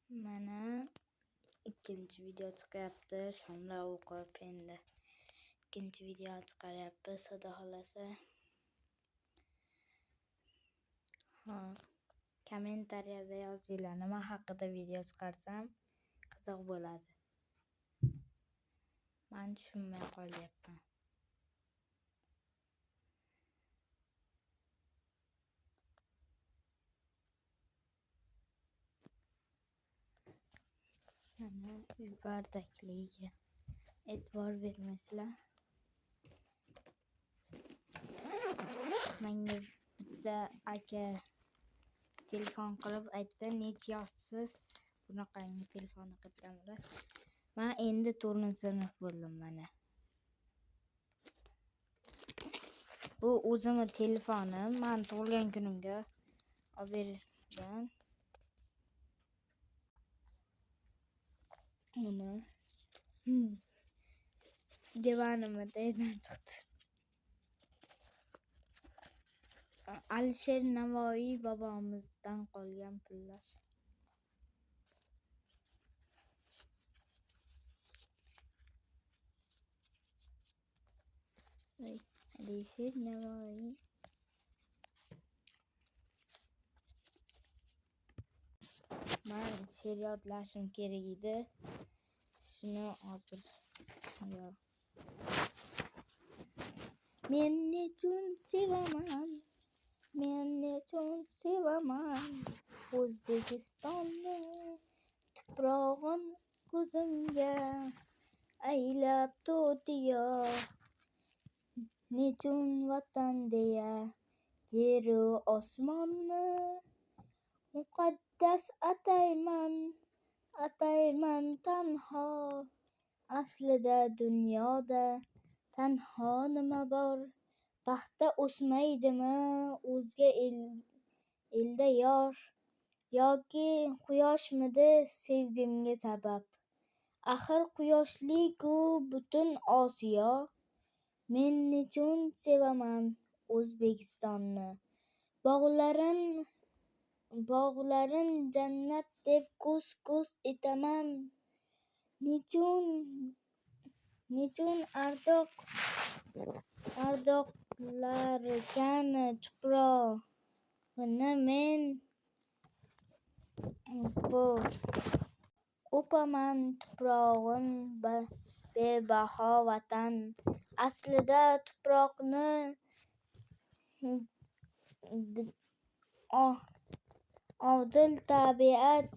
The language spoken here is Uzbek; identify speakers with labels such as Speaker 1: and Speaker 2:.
Speaker 1: Mana ikkinchi video chiqyapti. Shomla o'qib endi ikkinchi video chiqaryapmiz, xudo xohlasa. Hop, kommentariyada yozinglar, nima haqida video chiqarsam qiziq bo'ladi. Man tushunmay qolyapman. Mana uy bardakligiga e'tibor bermaysizlar. Menga bitta aka telefon qilib aytdi, necha yoshsiz, bunaqangi telefonni qayerdan olasiz? Man endi 4-sinf bo'ldim mana. Bu o'zimni telefonim, man tug'ilgan kunimga olib berilgan. Uni divanimni tagidan chiqdi. Alisher Navoiy bobomizdan qolgan pullar. Alisher Navoiy. Man she'r yodlashim kerak edi. Shuni hozir yo. Men nechun sevaman, men nechun sevaman O'zbekistonni tuprog'in ko'zimga aylab to'tiyo. Nechun vatan deya yeru osmonni muqaddas atayman, atayman tanho. Aslida dunyoda tanho nima bor? Paxta o'smaydimi o'zga elda yor? Yoki quyoshmidi sevgimga sabab? Axir quyoshli-ku butun Osiyo. Men nechun sevaman O'zbekistonni? Bog'larin jannat deb ko'z-ko'z etaman. Nechun ardoqlarkan tuprog'ini men o'paman tuprog'in bebaho vatan. Aslida tuproqni odil tabiat